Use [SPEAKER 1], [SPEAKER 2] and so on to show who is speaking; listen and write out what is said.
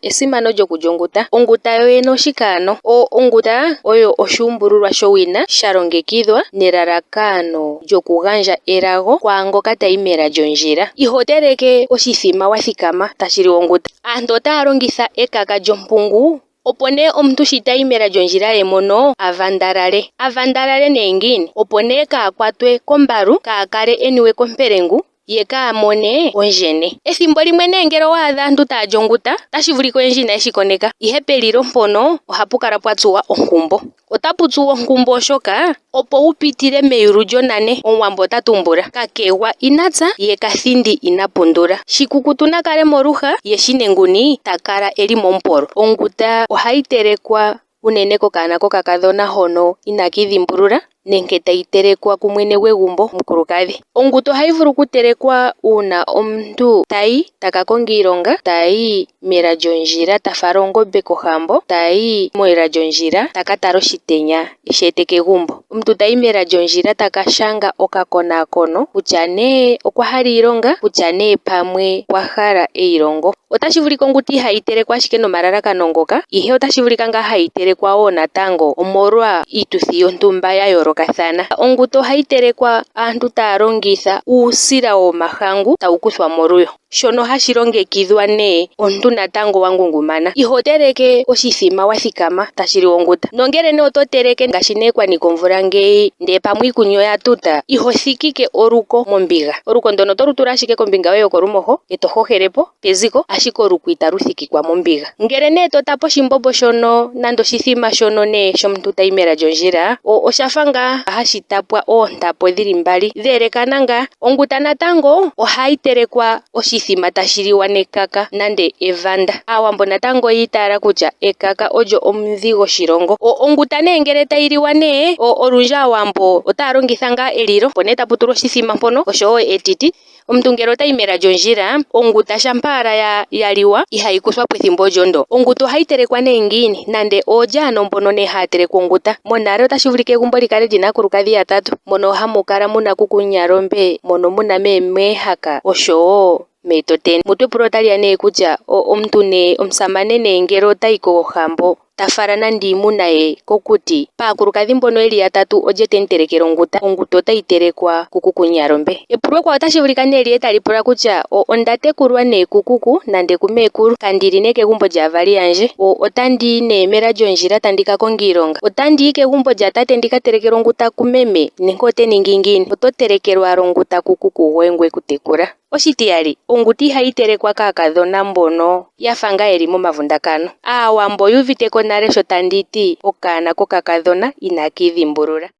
[SPEAKER 1] Esimano lyokulya onguta. Onguta yoyene oshike ano? Onguta oyo oshuumbululwa showina sha longekidhwa nelalakano lyokugandja elago kwaangoka tayi mela lyondjila. Iho teleke oshithima wa thikama tashi liwa onguta. Aantu otaya longitha ekaka lyompungu opo nee omuntu shi tayi mela lyondjila ye mono a vandalale. A vandalale nee ngiini? Opo nee kaa kwatwe kombalu, kaa kale e niwe kompelengu ye kaa mone ondjene. Ethimbo limwe nee ngele owa adha aantu taya li onguta, otashi vulika oyendji inaye shi koneka, ihe pelilo mpono ohapu kala pwa tsuwa onkumbo. Otapu tsuwa onkumbo oshoka opo wu pitile meyulu lyonane, Omuwambo ota tumbula, kakegwa ina tsa ye kathindi ina pundula. Shikukutu na kale moluha ye shinenguni ta kala e li momupolo. Onguta ohayi telekwa unene kokanona kokakadhona hono inaaka idhimbulula nenge tayi telekwa kumwene gwegumbo, omukulukadhi. Onguta ohayi vulu okutelekwa uuna omuntu tayi taka konga iilonga, tayi mela lyondjila ta fala oongombe kohambo, tayi mela lyondjila taka tala oshitenya eshi ete kegumbo. Omuntu tayi mela lyondjila taka shanga okakonaakono kutya nee okwa hala iilonga, kutya nee pamwe okwa hala eilongo. Otashi vulika onguti ihayi telekwa ashike nomalalakano ngoka, ihe otashi vulika ngaa hayi telekwa wo natango omolwa iituthi yontumba ya yoolokathana. Onguti ohayi telekwa aantu taya longitha uusila womahangu tawu kuthwa moluyo, shono hashi longekidhwa nee omuntu natango wa ngungumana. Iho teleke oshithima wa thikama tashi liwa onguta, nongele nee oto teleke ngaashi nee kwa nika omvula ngeyi ndele pamwe iikuni oya tuta, iho thikike oluko mombiga. Oluko ndono oto lu tula ashike kombinga yoye yokolumoho e to hohele po peziko, ashike oluko italu thikikwa mombiga. Ngele nee to tapa oshimbombo shono nande oshithima shono nee shomuntu tayi mela lyondjila, oshafa ngaa hashi tapwa oontapo dhili mbali dhe elekana ngaa. Onguta natango ohayi telekwa oshithima tashi liwa nekaka nande evanda. Aawambo natango oyi itaala kutya ekaka olyo omudhi goshilongo. Onguta nee ngele tayi liwa nee, olundji Aawambo otaya longitha ngaa elilo, opo nee tapu tulwa oshithima mpono oshowo etiti. Omuntu ngele otayi mela lyondjila, onguta shampa owala ya ya liwa ihayi kuthwa po ethimbo olyo ndo. Onguta ohayi telekwa nee ngiini? Nande oolye ano mbono nee haya teleke onguta? Monale otashi vulika egumbo li kale li na aakulukadhi yatatu, mono hamu kala mu na kuku Munyalombe, mono mu na meemwehaka oshowo meetoteni. Mutu epulo otali ya nee kutya omuntu nee omusamane nee ngele otayi kohambo ta fala nande iimuna ye kokuti. Paakulukadhi mbono yeli yatatu olye te mu telekele onguta? Onguta otayi telekwa kukuku Nyalombe. Epulo ekwawo otashi vulika nee liye tali pula kutya onda tekulwa nee kukuku nande kumeekulu, kandili nee kegumbo lyaavali yandje, otandi yi nee mela lyondjila tandi ka konga iilonga, otandi yi kegumbo lyatate ndi ka telekelwe onguta kumeme nenge ote ningi ngiini? Oto telekelwa owala onguta kukuku gwoye ngu eku tekula. Oshitiyali, onguti ihayi telekwa kaakadhona mbono ya fa ngaa ye li momavundakano. Aawambo oyu uvite ko nale sho tandi ti okaana kokakadhona inaka idhimbulula.